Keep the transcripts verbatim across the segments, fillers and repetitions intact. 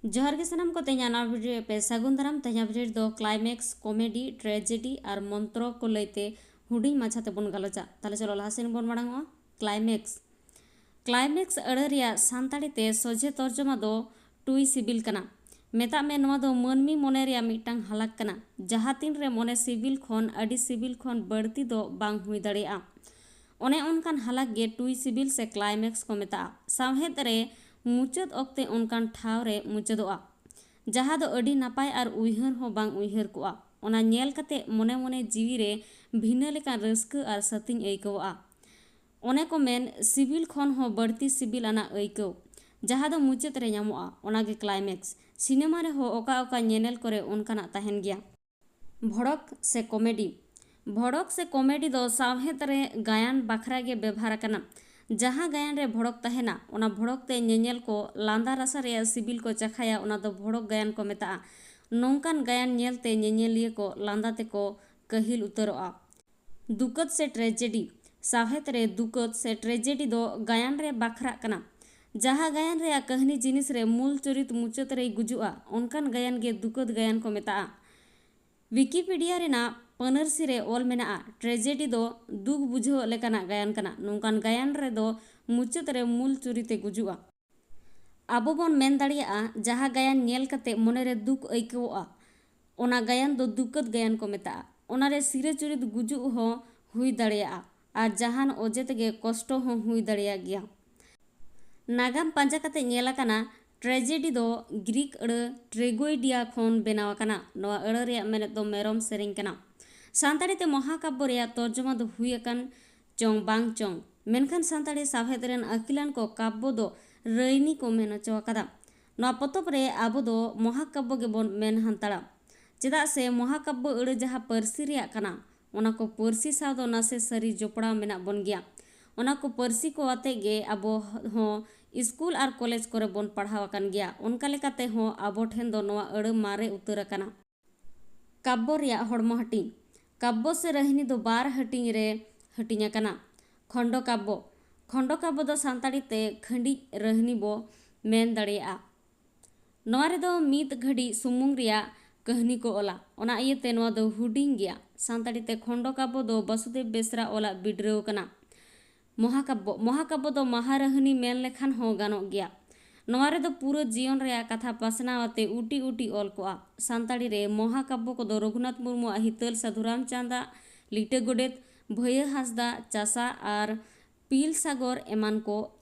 ᱡᱚᱦᱟᱨ ᱜᱮ ᱥᱟᱱᱟᱢ ᱠᱚ, ᱛᱮᱦᱮᱧᱟᱜ ᱱᱟᱣᱟ ᱵᱷᱤᱰᱤᱭᱳ ᱯᱮ ᱥᱟᱹᱜᱩᱱ ᱫᱟᱨᱟᱢ᱾ ᱛᱮᱦᱮᱧᱟᱜ ᱵᱷᱤᱰᱤᱭᱳ ᱨᱮᱫᱚ ᱠᱞᱟᱭᱢᱮᱠᱥ, ᱠᱚᱢᱮᱰᱤ, ᱴᱨᱮᱡᱮᱰᱤ ᱟᱨ ᱢᱚᱱᱛᱨᱚ ᱠᱚ ᱞᱟᱹᱭᱛᱮ ᱦᱩᱰᱤᱧ ᱢᱟᱪᱷᱟ ᱛᱮᱵᱚᱱ ᱜᱟᱞᱚᱪᱟ᱾ ᱛᱟᱦᱞᱮ ᱪᱚᱞᱚ ᱞᱟᱦᱟ ᱥᱮᱱ ᱵᱚᱱ ᱢᱟᱲᱟᱝᱚᱜᱼᱟ᱾ ᱠᱞᱟᱭᱢᱮᱠᱥ᱾ ᱠᱞᱟᱭᱢᱮᱠᱥ ᱟᱹᱲᱟᱹ ᱨᱮᱭᱟᱜ ᱥᱟᱱᱛᱟᱲᱤ ᱛᱮ ᱥᱚᱡᱷᱮ ᱛᱚᱨᱡᱚᱢᱟ ᱫᱚ ᱴᱩᱭ ᱥᱤᱵᱤᱞ ᱠᱟᱱᱟ᱾ ᱢᱮᱛᱟᱜ ᱢᱮ, ᱱᱚᱣᱟ ᱫᱚ ᱢᱟᱹᱱᱢᱤ ᱢᱚᱱᱮ ᱨᱮᱭᱟᱜ ᱢᱤᱫᱴᱟᱝ ᱦᱟᱞᱟᱠ ᱠᱟᱱᱟ᱾ ᱡᱟᱦᱟᱸ ᱛᱤᱱ ᱨᱮ ᱢᱚᱱᱮ ᱥᱤᱵᱤᱞ ᱠᱷᱚᱱ ᱟᱹᱰᱤ ᱥᱤᱵᱤᱞ ᱠᱷᱚᱱ ᱵᱟᱹᱲᱛᱤ ᱫᱚ ᱵᱟᱝ ᱦᱩᱭ ᱫᱟᱲᱮᱭᱟᱜᱼᱟ᱾ ᱚᱱᱮ ᱚᱱᱠᱟᱱ ᱦᱟᱞᱟᱠ ᱜᱮ ᱴᱩᱭ ᱥᱤᱵᱤᱞ ᱥᱮ ᱠᱞᱟᱭᱢᱮᱠᱥ ᱠᱚ ᱢᱮᱛᱟᱜᱼᱟ᱾ ᱥᱟᱶᱦᱮᱫ ᱨᱮ ᱢᱩᱪᱟᱹᱫ ᱚᱠᱛᱮ ᱚᱱᱠᱟᱱ ᱴᱷᱟᱶ ᱨᱮ ᱢᱩᱪᱟᱹᱫᱚᱜᱼᱟ, ᱡᱟᱦᱟᱸ ᱫᱚ ᱟᱹᱰᱤ ᱱᱟᱯᱟᱭ ᱟᱨ ᱩᱭᱦᱟᱹᱨ ᱦᱚᱸ ᱵᱟᱝ ᱩᱭᱦᱟᱹᱨ ᱠᱚᱜᱼᱟ᱾ ᱚᱱᱟ ᱧᱮᱞ ᱠᱟᱛᱮ ᱢᱚᱱᱮ ᱢᱚᱱᱮ ᱡᱤᱣᱤ ᱨᱮ ᱵᱷᱤᱱᱟᱹ ᱞᱮᱠᱟᱱ ᱨᱟᱹᱥᱠᱟᱹ ᱟᱨ ᱥᱟᱹᱛᱤᱧ ᱟᱹᱭᱠᱟᱹᱣᱚᱜᱼᱟ᱾ ᱚᱱᱮ ᱠᱚ ᱢᱮᱱ, ᱥᱤᱵᱤᱞ ᱠᱷᱚᱱ ᱦᱚᱸ ᱵᱟᱹᱲᱛᱤ ᱥᱤᱵᱤᱞ ᱟᱱᱟᱜ ᱟᱹᱭᱠᱟᱹᱣ, ᱡᱟᱦᱟᱸ ᱫᱚ ᱢᱩᱪᱟᱹᱫ ᱨᱮ ᱧᱟᱢᱚᱜᱼᱟ, ᱚᱱᱟ ᱜᱮ ᱠᱞᱟᱭᱢᱮᱠᱥ᱾ ᱥᱤᱱᱮᱢᱟ ᱨᱮᱦᱚᱸ ᱚᱠᱟ ᱚᱠᱟ ᱧᱮᱱᱮᱞ ᱠᱚᱨᱮ ᱚᱱᱠᱟᱱᱟᱜ ᱛᱟᱦᱮᱱ ᱜᱮᱭᱟ᱾ ᱵᱷᱚᱲᱚᱠ ᱥᱮ ᱠᱚᱢᱮᱰᱤ᱾ ᱵᱷᱚᱲᱚᱠ ᱥᱮ ᱠᱚᱢᱮᱰᱤ ᱫᱚ ᱥᱟᱶᱦᱮᱫ ᱨᱮ ᱜᱟᱭᱟᱱ ᱵᱟᱠᱷᱨᱟ ᱜᱮ ᱵᱮᱵᱷᱟᱨ ᱟᱠᱟᱱᱟ᱾ ᱡᱟᱦᱟᱸ ᱜᱟᱭᱟᱱ ᱨᱮ ᱵᱷᱚᱲᱚᱠ ᱛᱟᱦᱮᱱᱟ, ᱚᱱᱟ ᱵᱷᱚᱲᱚᱠ ᱛᱮ ᱧᱮᱧᱮᱞ ᱠᱚ ᱞᱟᱸᱫᱟ ᱨᱟᱥᱟ ᱨᱮᱭᱟᱜ ᱥᱤᱵᱤᱞ ᱠᱚ ᱪᱟᱠᱷᱟᱭᱟ, ᱚᱱᱟ ᱫᱚ ᱵᱷᱚᱲᱚᱠ ᱜᱟᱭᱟᱱ ᱠᱚ ᱢᱮᱛᱟᱜᱼᱟ᱾ ᱱᱚᱝᱠᱟᱱ ᱜᱟᱭᱟᱱ ᱧᱮᱞᱛᱮ ᱧᱮᱧᱮᱞᱤᱭᱟᱹ ᱠᱚ ᱞᱟᱸᱫᱟ ᱛᱮᱠᱚ ᱠᱟᱹᱦᱤᱞ ᱩᱛᱟᱹᱨᱚᱜᱼᱟ᱾ ᱫᱩᱠᱟᱹᱛ ᱥᱮ ᱴᱨᱮᱡᱮᱰᱤ᱾ ᱥᱟᱶᱦᱮᱫ ᱨᱮ ᱫᱩᱠᱟᱹᱛ ᱥᱮ ᱴᱨᱮᱡᱮᱰᱤ ᱫᱚ ᱜᱟᱭᱟᱱ ᱨᱮ ᱵᱟᱠᱷᱨᱟᱜ ᱠᱟᱱᱟ᱾ ᱡᱟᱦᱟᱸ ᱜᱟᱭᱟᱱ ᱨᱮᱭᱟᱜ ᱠᱟᱹᱦᱱᱤ ᱡᱤᱱᱤᱥ ᱨᱮ ᱢᱩᱞ ᱪᱚᱨᱤᱛ ᱢᱩᱪᱟᱹᱫ ᱨᱮᱭ ᱜᱩᱡᱩᱜᱼᱟ, ᱚᱱᱠᱟᱱ ᱜᱟᱭᱟᱱ ᱜᱮ ᱫᱩᱠᱟᱹᱛ ᱜᱟᱭᱟᱱ ᱠᱚ ᱢᱮᱛᱟᱜᱼᱟ᱾ ᱣᱤᱠᱤᱯᱤᱰᱤᱭᱟ ᱨᱮᱱᱟᱜ ᱯᱟᱹᱱᱟᱹᱨᱥᱤ ᱨᱮ ᱚᱞ ᱢᱮᱱᱟᱜᱼᱟ, ᱴᱨᱮᱡᱮᱰᱤ ᱫᱚ ᱫᱩᱠ ᱵᱩᱡᱷᱟᱹᱣ ᱞᱮᱠᱟᱱᱟᱜ ᱜᱟᱭᱟᱱ ᱠᱟᱱᱟ᱾ ᱱᱚᱝᱠᱟᱱ ᱜᱟᱭᱟᱱ ᱨᱮᱫᱚ ᱢᱩᱪᱟᱹᱫ ᱨᱮ ᱢᱩᱞ ᱪᱚᱨᱤᱛᱮ ᱜᱩᱡᱩᱜᱼᱟ᱾ ᱟᱵᱚ ᱵᱚᱱ ᱢᱮᱱ ᱫᱟᱲᱮᱭᱟᱜᱼᱟ, ᱡᱟᱦᱟᱸ ᱜᱟᱭᱟᱱ ᱧᱮᱞ ᱠᱟᱛᱮ ᱢᱚᱱᱮᱨᱮ ᱫᱩᱠ ᱟᱹᱭᱠᱟᱹᱣᱚᱜᱼᱟ, ᱚᱱᱟ ᱜᱟᱭᱟᱱ ᱫᱚ ᱫᱩᱠᱟᱹᱛ ᱜᱟᱭᱟᱱ ᱠᱚ ᱢᱮᱛᱟᱜᱼᱟ᱾ ᱚᱱᱟᱨᱮ ᱥᱤᱨᱟᱹ ᱪᱩᱨᱤᱛ ᱜᱩᱡᱩᱜ ᱦᱚᱸ ᱦᱩᱭ ᱫᱟᱲᱮᱭᱟᱜᱼᱟ ᱟᱨ ᱡᱟᱦᱟᱱ ᱚᱡᱮ ᱛᱮᱜᱮ ᱠᱚᱥᱴᱚ ᱦᱚᱸ ᱦᱩᱭ ᱫᱟᱲᱮᱭᱟᱜ ᱜᱮᱭᱟ᱾ ᱱᱟᱜᱟᱢ ᱯᱟᱸᱡᱟ ᱠᱟᱛᱮ ᱧᱮᱞ ᱟᱠᱟᱱᱟ, ᱴᱨᱮᱡᱮᱰᱤ ᱫᱚ ᱜᱨᱤᱠ ᱟᱹᱲᱟᱹ ᱴᱨᱮᱜᱳᱭᱰᱤᱭᱟ ᱠᱷᱚᱱ ᱵᱮᱱᱟᱣ ᱟᱠᱟᱱᱟ᱾ ᱱᱚᱣᱟ ᱟᱹᱲᱟᱹ ᱨᱮᱭᱟᱜ ᱢᱮᱱᱮᱫ ᱫᱚ ᱢᱮᱨᱚᱢ ᱥᱮᱨᱮᱧ ᱠᱟᱱᱟ᱾ ᱥᱟᱱᱛᱟᱲᱤ ᱛᱮ ᱢᱚᱦᱟᱠᱟᱵᱽᱵᱚ ᱨᱮᱭᱟᱜ ᱛᱚᱨᱡᱚᱢᱟ ᱫᱚ ᱦᱩᱭ ᱟᱠᱟᱱ ᱪᱚᱝ ᱵᱟᱝ ᱪᱚᱝ, ᱢᱮᱱᱠᱷᱟᱱ ᱥᱟᱱᱛᱟᱲᱤ ᱥᱟᱶᱦᱮᱫ ᱨᱮᱱ ᱟᱹᱠᱤᱞᱟᱱ ᱠᱚ ᱠᱟᱵᱽᱵᱚ ᱫᱚ ᱨᱟᱹᱭᱱᱤ ᱠᱚ ᱢᱮᱱ ᱦᱚᱪᱚ ᱟᱠᱟᱫᱟ᱾ ᱱᱚᱣᱟ ᱯᱚᱛᱚᱵ ᱨᱮ ᱟᱵᱚ ᱫᱚ ᱢᱚᱦᱟᱠᱟᱵᱽᱵᱚ ᱜᱮᱵᱚᱱ ᱢᱮᱱ ᱦᱟᱱᱛᱟᱲᱟ, ᱪᱮᱫᱟᱜ ᱥᱮ ᱢᱚᱦᱟᱠᱟᱵᱽᱵᱚ ᱟᱹᱲᱟᱹ ᱡᱟᱦᱟᱸ ᱯᱟᱹᱨᱥᱤ ᱨᱮᱭᱟᱜ ᱠᱟᱱᱟ, ᱚᱱᱟ ᱠᱚ ᱯᱟᱹᱨᱥᱤ ᱥᱟᱶ ᱫᱚ ᱱᱟᱥᱮ ᱥᱟᱹᱨᱤ ᱡᱚᱯᱲᱟᱣ ᱢᱮᱱᱟᱜ ᱵᱚᱱ ᱜᱮᱭᱟ᱾ ᱚᱱᱟ ᱠᱚ ᱯᱟᱹᱨᱥᱤ ᱠᱚ ᱟᱛᱮ ᱜᱮ ᱟᱵᱚ ᱦᱚᱸ ᱤᱥᱠᱩᱞ ᱟᱨ ᱠᱚᱞᱮᱡᱽ ᱠᱚᱨᱮ ᱵᱚᱱ ᱯᱟᱲᱦᱟᱣ ᱟᱠᱟᱱ ᱜᱮᱭᱟ᱾ ᱚᱱᱠᱟ ᱞᱮᱠᱟᱛᱮ ᱦᱚᱸ ᱟᱵᱚ ᱴᱷᱮᱱ ᱫᱚ ᱱᱚᱣᱟ ᱟᱹᱲᱟᱹ ᱢᱟᱨᱮ ᱩᱛᱟᱹᱨ ᱟᱠᱟᱱᱟ᱾ ᱠᱟᱵᱽᱵᱚ ᱨᱮᱭᱟᱜ ᱦᱚᱲᱢᱚ ᱦᱟᱹᱴᱤᱧ᱾ ᱠᱟᱵᱽᱵᱚ ᱥᱮ ᱨᱟᱹᱦᱱᱤ ᱫᱚ ᱵᱟᱨ ᱦᱟᱹᱴᱤᱧ ᱨᱮ ᱦᱟᱹᱴᱤᱧ ᱟᱠᱟᱱᱟ᱾ ᱠᱷᱚᱸᱰᱚ ᱠᱟᱵᱽᱵᱚ᱾ ᱠᱷᱚᱸᱰᱚ ᱠᱟᱵᱽᱵᱚ ᱫᱚ ᱥᱟᱱᱛᱟᱲᱤ ᱛᱮ ᱠᱷᱟᱹᱸᱰᱤᱡ ᱨᱟᱹᱦᱱᱤ ᱵᱚ ᱢᱮᱱ ᱫᱟᱲᱮᱭᱟᱜᱼᱟ᱾ ᱱᱚᱣᱟ ᱨᱮᱫᱚ ᱢᱤᱫ ᱜᱷᱟᱹᱲᱤᱡ ᱥᱩᱢᱩᱝ ᱨᱮᱭᱟᱜ ᱠᱟᱹᱦᱱᱤ ᱠᱚ ᱚᱞᱟ, ᱚᱱᱟ ᱤᱭᱟᱹᱛᱮ ᱱᱚᱣᱟ ᱫᱚ ᱦᱩᱰᱤᱧ ᱜᱮᱭᱟ᱾ ᱥᱟᱱᱛᱟᱲᱤ ᱛᱮ ᱠᱷᱚᱸᱰᱚ ᱠᱟᱵᱭᱚ ᱫᱚ ᱵᱟᱥᱩᱫᱮᱵ ᱵᱮᱥᱨᱟ ᱚᱞᱟᱜ ᱵᱤᱰᱨᱟᱹᱣ ᱠᱟᱱᱟ᱾ ᱢᱚᱦᱟᱠᱟᱵᱭᱚ, ᱢᱚᱦᱟᱠᱟᱵᱭᱚ ᱫᱚ ᱢᱟᱦᱟᱨᱟᱦᱱᱤ ᱢᱮᱱ ᱞᱮᱠᱷᱟᱱ ᱦᱚᱸ ᱜᱟᱱᱚᱜ ᱜᱮᱭᱟ᱾ ᱱᱚᱣᱟ ᱨᱮᱫᱚ ᱯᱩᱨᱟᱹ ᱡᱤᱭᱚᱱ ᱨᱮᱭᱟᱜ ᱠᱟᱛᱷᱟ ᱯᱟᱥᱱᱟᱣ ᱟᱛᱮ ᱩᱴᱤ ᱩᱴᱤ ᱚᱞ ᱠᱚᱜᱼᱟ᱾ ᱥᱟᱱᱛᱟᱲᱤ ᱨᱮ ᱢᱚᱦᱟᱠᱟᱵᱭᱚ ᱠᱚᱫᱚ ᱨᱚᱜᱷᱩᱱᱟᱛᱷ ᱢᱩᱨᱢᱩᱣᱟᱜ ᱦᱤᱛᱟᱹᱞ, ᱥᱟᱹᱫᱷᱩ ᱨᱟᱢᱪᱟᱸᱫᱽ ᱟᱜ ᱞᱤᱴᱟᱹ ᱜᱚᱰᱮᱛ, ᱵᱷᱟᱹᱭᱟᱹ ᱦᱟᱸᱥᱫᱟ ᱪᱟᱥᱟ ᱟᱨ ᱯᱤᱞ ᱥᱟᱜᱚᱨ ᱮᱢᱟᱱ ᱠᱚ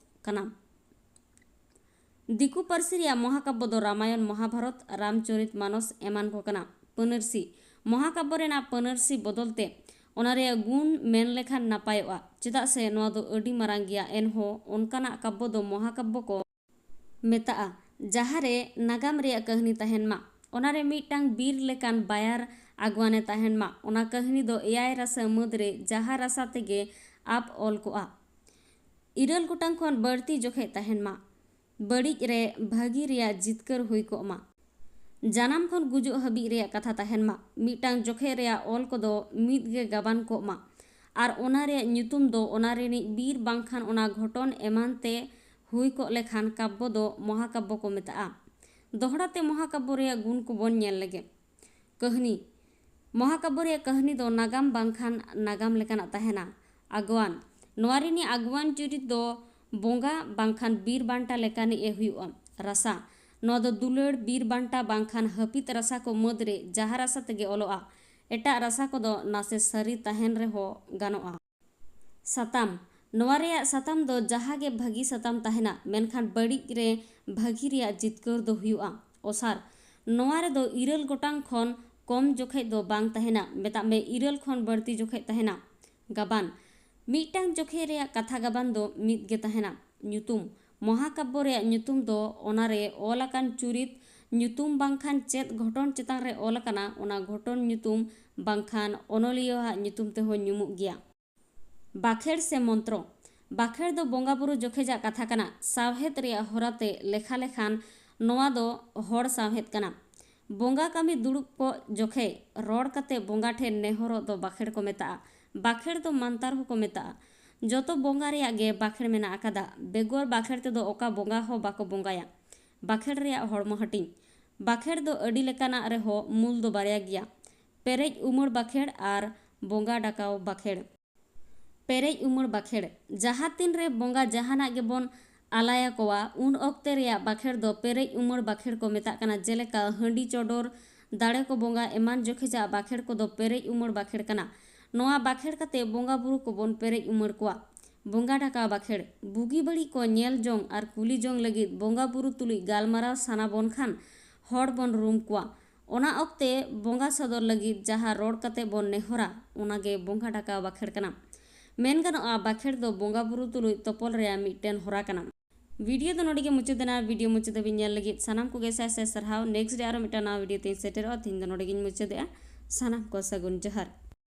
ᱠᱟᱱᱟ᱾ ᱫᱤᱠᱩ ᱯᱟᱹᱨᱥᱤ ᱨᱮᱭᱟᱜ ᱢᱚᱦᱟᱠᱟᱵᱭᱚ ᱫᱚ ᱨᱟᱢᱟᱭᱚᱱ, ᱢᱚᱦᱟᱵᱷᱟᱨᱚᱛ, ᱨᱟᱢᱪᱚᱨᱤᱛ ᱢᱟᱱᱚᱥ ᱮᱢᱟᱱ ᱠᱚ ᱠᱟᱱᱟ᱾ ᱯᱟᱹᱱᱟᱹᱨᱥᱤ, ᱢᱚᱦᱟᱠᱟᱵᱭᱚ ᱨᱮᱱᱟᱜ ᱯᱟᱹᱱᱟᱹᱨᱥᱤ ᱵᱚᱫᱚᱞ ᱛᱮ ᱚᱱᱟ ᱨᱮᱭᱟᱜ ᱜᱩᱱ ᱢᱮᱱ ᱞᱮᱠᱷᱟᱱ ᱱᱟᱯᱟᱭᱚᱜᱼᱟ, ᱪᱮᱫᱟᱜ ᱥᱮ ᱱᱚᱣᱟ ᱫᱚ ᱟᱹᱰᱤ ᱢᱟᱨᱟᱝ ᱜᱮᱭᱟ᱾ ᱮᱱᱦᱚᱸ ᱚᱱᱠᱟᱱᱟᱜ ᱠᱟᱵᱭᱚ ᱫᱚ ᱢᱚᱦᱟᱠᱟᱵᱭᱚ ᱠᱚ ᱢᱮᱛᱟᱜᱼᱟ, ᱡᱟᱦᱟᱸ ᱨᱮ ᱱᱟᱜᱟᱢ ᱨᱮᱭᱟᱜ ᱠᱟᱹᱦᱱᱤ ᱛᱟᱦᱮᱱ ᱢᱟ, ᱚᱱᱟ ᱨᱮ ᱢᱤᱫᱴᱟᱝ ᱵᱤᱨ ᱞᱮᱠᱟᱱ ᱵᱟᱭᱟᱨ ᱟᱜᱽᱣᱟᱱᱮ ᱛᱟᱦᱮᱱ ᱢᱟ᱾ ᱚᱱᱟ ᱠᱟᱹᱦᱱᱤ ᱫᱚ ᱮᱭᱟᱭ ᱨᱟᱥᱟ ᱢᱟᱹᱫᱽ ᱨᱮ ᱡᱟᱦᱟᱸ ᱨᱟᱥᱟ ᱛᱮᱜᱮ ᱟᱯ ᱚᱞ ᱠᱚᱜᱼᱟ, ᱤᱨᱟᱹᱞ ᱜᱚᱴᱟᱝ ᱠᱷᱚᱱ ᱵᱟᱹᱲᱛᱤ ᱡᱚᱠᱷᱮᱡ ᱛᱟᱦᱮᱱ ᱢᱟ᱾ ᱵᱟᱹᱲᱤᱡ ᱨᱮ ᱵᱷᱟᱹᱜᱤ ᱨᱮᱭᱟᱜ ᱡᱤᱛᱠᱟᱹᱨ ᱦᱩᱭ ᱠᱚᱜ ᱢᱟ᱾ ᱡᱟᱱᱟᱢ ᱠᱷᱚᱱ ᱜᱩᱡᱩᱜ ᱦᱟᱹᱵᱤᱡ ᱨᱮᱭᱟᱜ ᱠᱟᱛᱷᱟ ᱛᱟᱦᱮᱱ ᱢᱟ᱾ ᱢᱤᱫᱴᱟᱝ ᱡᱚᱠᱷᱮᱡ ᱨᱮᱭᱟᱜ ᱚᱞ ᱠᱚᱫᱚ ᱢᱤᱫ ᱜᱮ ᱜᱟᱵᱟᱱ ᱠᱚᱜ ᱢᱟ᱾ ᱟᱨ ᱚᱱᱟ ᱨᱮᱭᱟᱜ ᱧᱩᱛᱩᱢ ᱫᱚ ᱚᱱᱟ ᱨᱤᱱᱤᱡ ᱵᱤᱨ ᱵᱟᱝᱠᱷᱟᱱ ᱚᱱᱟ ᱜᱷᱚᱴᱚᱱ ᱮᱢᱟᱱ ᱛᱮ ᱦᱩᱭ ᱠᱚᱜ ᱞᱮᱠᱷᱟᱱ ᱠᱟᱵᱭᱚ ᱫᱚ ᱢᱚᱦᱟᱠᱟᱵᱭᱚ ᱠᱚ ᱢᱮᱛᱟᱜᱼᱟ᱾ ᱫᱚᱦᱲᱟ ᱛᱮ ᱢᱚᱦᱟᱠᱟᱵᱭᱚ ᱨᱮᱭᱟᱜ ᱜᱩᱱ ᱠᱚᱵᱚᱱ ᱧᱮᱞ ᱞᱮᱜᱮ᱾ ᱠᱟᱹᱦᱱᱤ᱾ ᱢᱚᱦᱟᱠᱟᱵᱭᱚ ᱨᱮᱭᱟᱜ ᱠᱟᱹᱦᱱᱤ ᱫᱚ ᱱᱟᱜᱟᱢ ᱵᱟᱝᱠᱷᱟᱱ ᱱᱟᱜᱟᱢ ᱞᱮᱠᱟᱱᱟᱜ ᱛᱟᱦᱮᱱᱟ᱾ ᱟᱜᱽᱣᱟᱱ᱾ ᱱᱚᱣᱟ ᱨᱤᱱᱤᱡ ᱟᱜᱽᱣᱟᱱ ᱪᱩᱨᱤᱛ ᱫᱚ ᱵᱚᱸᱜᱟ ᱵᱟᱝᱠᱷᱟᱱ ᱵᱤᱨ ᱵᱟᱱᱴᱟ ᱞᱮᱠᱟᱱᱤᱡ ᱮ ᱦᱩᱭᱩᱜᱼᱟ᱾ ᱨᱟᱥᱟ᱾ ᱱᱚᱣᱟ ᱫᱚ ᱫᱩᱞᱟᱹᱲ, ᱵᱤᱨ ᱵᱟᱱᱴᱟ ᱵᱟᱝᱠᱷᱟᱱ ᱦᱟᱹᱯᱤᱫ ᱨᱟᱥᱟ ᱠᱚ ᱢᱟᱹᱫᱽ ᱨᱮ ᱡᱟᱦᱟᱸ ᱨᱟᱥᱟ ᱛᱮᱜᱮ ᱚᱞᱚᱜᱼᱟ᱾ ᱮᱴᱟᱜ ᱨᱟᱥᱟ ᱠᱚᱫᱚ ᱱᱟᱥᱮ ᱥᱟᱹᱨᱤ ᱛᱟᱦᱮᱱ ᱨᱮᱦᱚᱸ ᱜᱟᱱᱚᱜᱼᱟ᱾ ᱥᱟᱛᱟᱢ᱾ ᱱᱚᱣᱟ ᱨᱮᱭᱟᱜ ᱥᱟᱛᱟᱢ ᱫᱚ ᱡᱟᱦᱟᱸ ᱜᱮ ᱵᱷᱟᱹᱜᱤ ᱥᱟᱛᱟᱢ ᱛᱟᱦᱮᱱᱟ, ᱢᱮᱱᱠᱷᱟᱱ ᱵᱟᱹᱲᱤᱡ ᱨᱮ ᱵᱷᱟᱹᱜᱤ ᱨᱮᱭᱟᱜ ᱡᱤᱛᱠᱟᱹᱨ ᱫᱚ ᱦᱩᱭᱩᱜᱼᱟ᱾ ᱚᱥᱟᱨ᱾ ᱱᱚᱣᱟ ᱨᱮᱫᱚ ᱤᱨᱟᱹᱞ ᱜᱚᱴᱟᱝ ᱠᱷᱚᱱ ᱠᱚᱢ ᱡᱚᱠᱷᱮᱡ ᱫᱚ ᱵᱟᱝ ᱛᱟᱦᱮᱱᱟ, ᱢᱮᱛᱟᱜ ᱢᱮ ᱤᱨᱟᱹᱞ ᱠᱷᱚᱱ ᱵᱟᱹᱲᱛᱤ ᱡᱚᱠᱷᱮᱡ ᱛᱟᱦᱮᱱᱟ᱾ ᱜᱟᱵᱟᱱ᱾ ᱢᱤᱫᱴᱟᱝ ᱡᱚᱠᱷᱮᱡ ᱨᱮᱭᱟᱜ ᱠᱟᱛᱷᱟ ᱜᱟᱵᱟᱱ ᱫᱚ ᱢᱤᱫ ᱜᱮ ᱛᱟᱦᱮᱱᱟ᱾ ᱧᱩᱛᱩᱢ᱾ ᱢᱚᱦᱟᱠᱟᱵᱭᱚ ᱨᱮᱭᱟᱜ ᱧᱩᱛᱩᱢ ᱫᱚ ᱚᱱᱟ ᱨᱮ ᱚᱞ ᱟᱠᱟᱱ ᱪᱩᱨᱤᱛ ᱧᱩᱛᱩᱢ ᱵᱟᱝᱠᱷᱟᱱ ᱪᱮᱫ ᱜᱷᱚᱴᱚᱱ ᱪᱮᱛᱟᱱ ᱨᱮ ᱚᱞ ᱟᱠᱟᱱᱟ, ᱚᱱᱟ ᱜᱷᱚᱴᱚᱱ ᱧᱩᱛᱩᱢ ᱵᱟᱝᱠᱷᱟᱱ ᱚᱱᱚᱞᱤᱭᱟᱹ ᱟᱜ ᱧᱩᱛᱩᱢ ᱛᱮᱦᱚᱸ ᱧᱩᱢᱩᱜ ᱜᱮᱭᱟ᱾ ᱵᱟᱠᱷᱮᱲ ᱥᱮ ᱢᱚᱱᱛᱨᱚ᱾ ᱵᱟᱠᱷᱮᱲ ᱫᱚ ᱵᱚᱸᱜᱟ ᱵᱩᱨᱩ ᱡᱚᱠᱷᱮᱡᱟᱜ ᱠᱟᱛᱷᱟ ᱠᱟᱱᱟ᱾ ᱥᱟᱶᱦᱮᱫ ᱨᱮᱭᱟᱜ ᱦᱚᱨᱟ ᱛᱮ ᱞᱮᱠᱷᱟ ᱞᱮᱠᱷᱟᱱ ᱱᱚᱣᱟ ᱫᱚ ᱦᱚᱲ ᱥᱟᱶᱦᱮᱫ ᱠᱟᱱᱟ᱾ ᱵᱚᱸᱜᱟ ᱠᱟᱹᱢᱤ ᱫᱩᱲᱩᱵ ᱠᱚᱜ ᱡᱚᱠᱷᱮᱡ ᱨᱚᱲ ᱠᱟᱛᱮ ᱵᱚᱸᱜᱟ ᱴᱷᱮᱱ ᱱᱮᱦᱚᱨᱚᱜ ᱫᱚ ᱵᱟᱠᱷᱮᱲ ᱠᱚ ᱢᱮᱛᱟᱜᱼᱟ᱾ ᱵᱟᱠᱷᱮᱲ ᱫᱚ ᱢᱟᱱᱛᱟᱨ ᱦᱚᱸᱠᱚ ᱢᱮᱛᱟᱜᱼᱟ᱾ ᱡᱚᱛᱚ ᱵᱚᱸᱜᱟ ᱨᱮᱭᱟᱜ ᱜᱮ ᱵᱟᱠᱷᱮᱲ ᱢᱮᱱᱟᱜ ᱟᱠᱟᱫᱟ᱾ ᱵᱮᱜᱚᱨ ᱵᱟᱠᱷᱮᱲ ᱛᱮᱫᱚ ᱚᱠᱟ ᱵᱚᱸᱜᱟ ᱦᱚᱸ ᱵᱟᱠᱚ ᱵᱚᱸᱜᱟᱭᱟ᱾ ᱵᱟᱠᱷᱮᱲ ᱨᱮᱭᱟᱜ ᱦᱚᱲᱢᱚ ᱦᱟᱹᱴᱤᱧ᱾ ᱵᱟᱠᱷᱮᱲ ᱫᱚ ᱟᱹᱰᱤ ᱞᱮᱠᱟᱱᱟᱜ ᱨᱮᱦᱚᱸ ᱢᱩᱞ ᱫᱚ ᱵᱟᱨᱭᱟ ᱜᱮᱭᱟ, ᱯᱮᱨᱮᱡ ᱩᱢᱟᱹᱲ ᱵᱟᱠᱷᱮᱲ ᱟᱨ ᱵᱚᱸᱜᱟ ᱰᱟᱠᱟᱣ ᱵᱟᱠᱷᱮᱲ᱾ ᱯᱮᱨᱮᱡ ᱩᱢᱟᱹᱲ ᱵᱟᱠᱷᱮᱲ᱾ ᱡᱟᱦᱟᱸ ᱛᱤᱱ ᱨᱮ ᱵᱚᱸᱜᱟ ᱡᱟᱦᱟᱱᱟᱜ ᱜᱮᱵᱚᱱ ᱟᱞᱟᱭᱟᱠᱚᱣᱟ, ᱩᱱ ᱚᱠᱛᱮ ᱨᱮᱭᱟᱜ ᱵᱟᱠᱷᱮᱲ ᱫᱚ ᱯᱮᱨᱮᱡ ᱩᱢᱟᱹᱲ ᱵᱟᱠᱷᱮᱲ ᱠᱚ ᱢᱮᱛᱟᱜ ᱠᱟᱱᱟ᱾ ᱡᱮᱞᱮᱠᱟ, ᱦᱟᱺᱰᱤ ᱪᱚᱰᱚᱨ, ᱫᱟᱲᱮ ᱠᱚ ᱵᱚᱸᱜᱟ ᱮᱢᱟᱱ ᱡᱚᱠᱷᱮᱡᱟᱜ ᱵᱟᱠᱷᱮᱲ ᱠᱚᱫᱚ ᱯᱮᱨᱮᱡ ᱩᱢᱟᱹᱲ ᱵᱟᱠᱷᱮᱲ ᱠᱟᱱᱟ᱾ ᱱᱚᱣᱟ ᱵᱟᱠᱷᱮᱲ ᱠᱟᱛᱮ ᱵᱚᱸᱜᱟ ᱵᱩᱨᱩ ᱠᱚᱵᱚᱱ ᱯᱮᱨᱮᱡ ᱩᱢᱟᱹᱲ ᱠᱚᱣᱟ᱾ ᱵᱚᱸᱜᱟ ᱰᱟᱠᱟᱣ ᱵᱟᱠᱷᱮᱲ᱾ ᱵᱩᱜᱤ ᱵᱟᱹᱲᱤᱡ ᱠᱚ ᱧᱮᱞ ᱡᱚᱝ ᱟᱨ ᱠᱩᱞᱤ ᱡᱚᱝ ᱞᱟᱹᱜᱤᱫ ᱵᱚᱸᱜᱟ ᱵᱩᱨᱩ ᱛᱩᱞᱩᱡ ᱜᱟᱞᱢᱟᱨᱟᱣ ᱥᱟᱱᱟ ᱵᱚᱱ ᱠᱷᱟᱱ, ᱦᱚᱲ ᱵᱚᱱ ᱨᱩᱢ ᱠᱚᱣᱟ᱾ ᱚᱱᱟ ᱚᱠᱛᱮ ᱵᱚᱸᱜᱟ ᱥᱚᱫᱚᱨ ᱞᱟᱹᱜᱤᱫ ᱡᱟᱦᱟᱸ ᱨᱚᱲ ᱠᱟᱛᱮ ᱵᱚᱱ ᱱᱮᱦᱚᱨᱟ, ᱚᱱᱟᱜᱮ ᱵᱚᱸᱜᱟ ᱰᱟᱠᱟᱣ ᱵᱟᱠᱷᱮᱲ ᱠᱟᱱᱟ᱾ ᱢᱮᱱ ᱜᱟᱱᱚᱜᱼᱟ, ᱵᱟᱠᱷᱮᱲ ᱫᱚ ᱵᱚᱸᱜᱟ ᱵᱩᱨᱩ ᱛᱩᱞᱩᱡ ᱛᱚᱯᱚᱞ ᱨᱮᱭᱟᱜ ᱢᱤᱫᱴᱮᱱ ᱦᱚᱨᱟ ᱠᱟᱱᱟ᱾ ᱵᱷᱤᱰᱤᱭᱳ ᱫᱚ ᱱᱚᱰᱮ ᱜᱮ ᱢᱩᱪᱟᱹᱫ ᱮᱱᱟ᱾ ᱵᱷᱤᱰᱤᱭᱳ ᱢᱩᱪᱟᱹᱫ ᱫᱷᱟᱹᱵᱤᱡ ᱧᱮᱞ ᱞᱟᱹᱜᱤᱫ ᱥᱟᱱᱟᱢ ᱠᱚᱜᱮ ᱥᱟᱭ ᱥᱟᱭ ᱥᱟᱨᱦᱟᱣ᱾ ᱱᱮᱠᱥᱴ ᱨᱮ ᱟᱨᱚ ᱢᱤᱫᱴᱟᱝ ᱱᱟᱣᱟ ᱵᱷᱤᱰᱤᱭᱳ ᱛᱮᱧ ᱥᱮᱴᱮᱨᱚᱜᱼᱟ᱾ ᱛᱤᱦᱤᱧ ᱫᱚ ᱱᱚᱰᱮ ᱜᱮᱧ ᱢᱩᱪᱟᱹᱫᱮᱜᱼᱟ᱾ ᱥᱟᱱᱟᱢ ᱠᱚ ᱥᱟᱹᱜᱩᱱ ᱡᱚᱦᱟᱨ᱾